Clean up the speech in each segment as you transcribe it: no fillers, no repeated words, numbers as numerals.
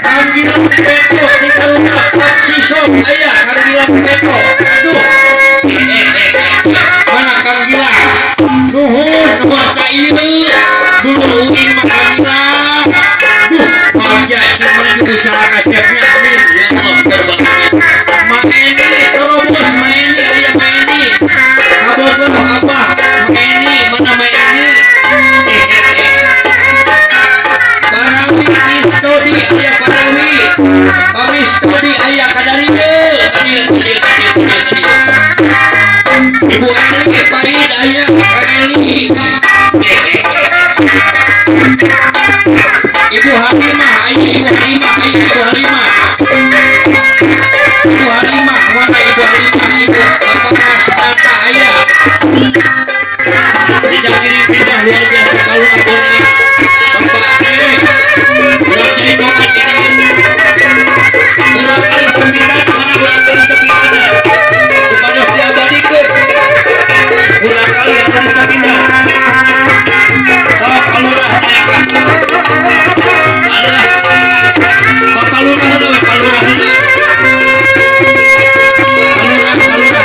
Kang Gilang Petro di Kaluna Pak Siso aya Kang Gilang Petro. Aduh. Mana Kang Gilang? Nuhun, nuhun ka ieu. Dulu uing mah Kang Gilang. Duh, bagja sing usaha kasepnya amin. Ya Allah, berbahagia. Ma Eni terobos Ma Eni aya Ma Eni. Kabogoh Abah Ma Eni, mana Ma Eni? Parawi Mistodi aya Parawi. Pamistodi aya kadarieu. Kadieu kadieu kadieu kadieu. Ibu Eli Paid aya Kang Eli. Ibu Halimah aya Ibu Halimah aya Ibu Halimah. Ibu Halimah mana Ibu Halimah? Ibu Bapak Mas Tata aya. Tidak kirim pindah luar biasa kalau abornya. Bapak Ade. Urang jadi tokat ini. Urang kali sembilan mana urang kali sembilan. Supados diabadikeun. Urang kali anu disabina. Sok kalurah aya. Adalah Bapak Lurah heula Bapak Lurah heula. Kalurah kalurah.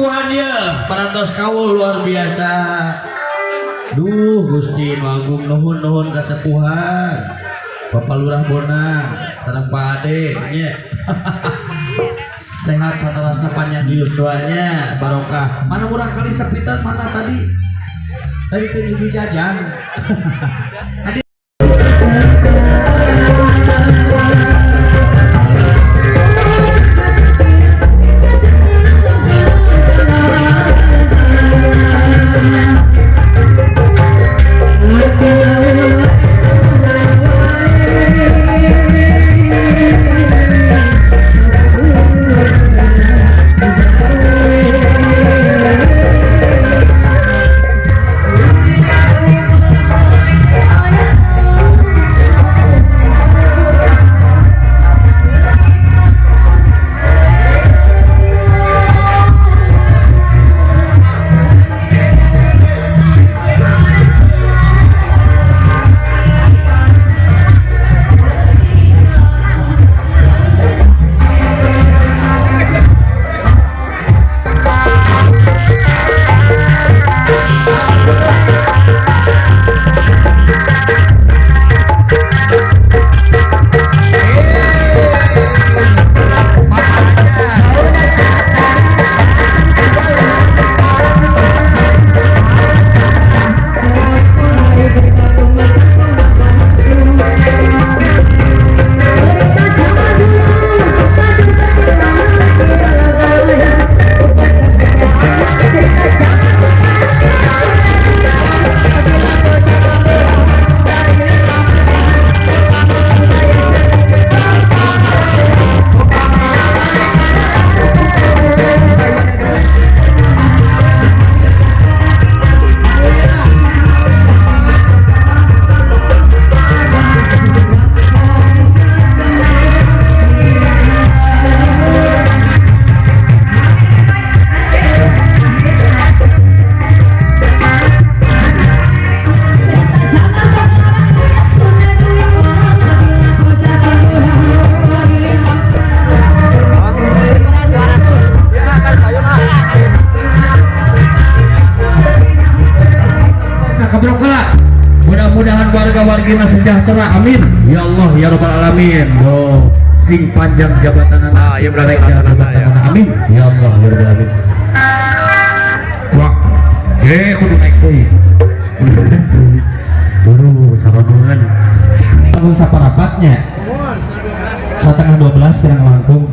Kasepuhan ya, parantos kawul luar biasa. Duh, Gusti nu agung, nuhun nuhun kasepuhan. Bapak Lurah Bonang sareng Pak Ade nya. Sehat saterasna, panjang yuswanya, barokah. Mana murang kali sepitan, mana tadi? Tadi teh nuju jajan. Tadi. Mudah-mudahan warga-wargina sejahtera, amin ya Allah ya Rabbal alamin. Oh, sing panjang jabatan, Ah, iya, sing berarti naik jabatan, amin ya Allah ya Rabbal alamin. Wah, kudu naik deui, kudu naik deui. Dulu saronuan tahun saparapatnya 11.30 kurang langkung.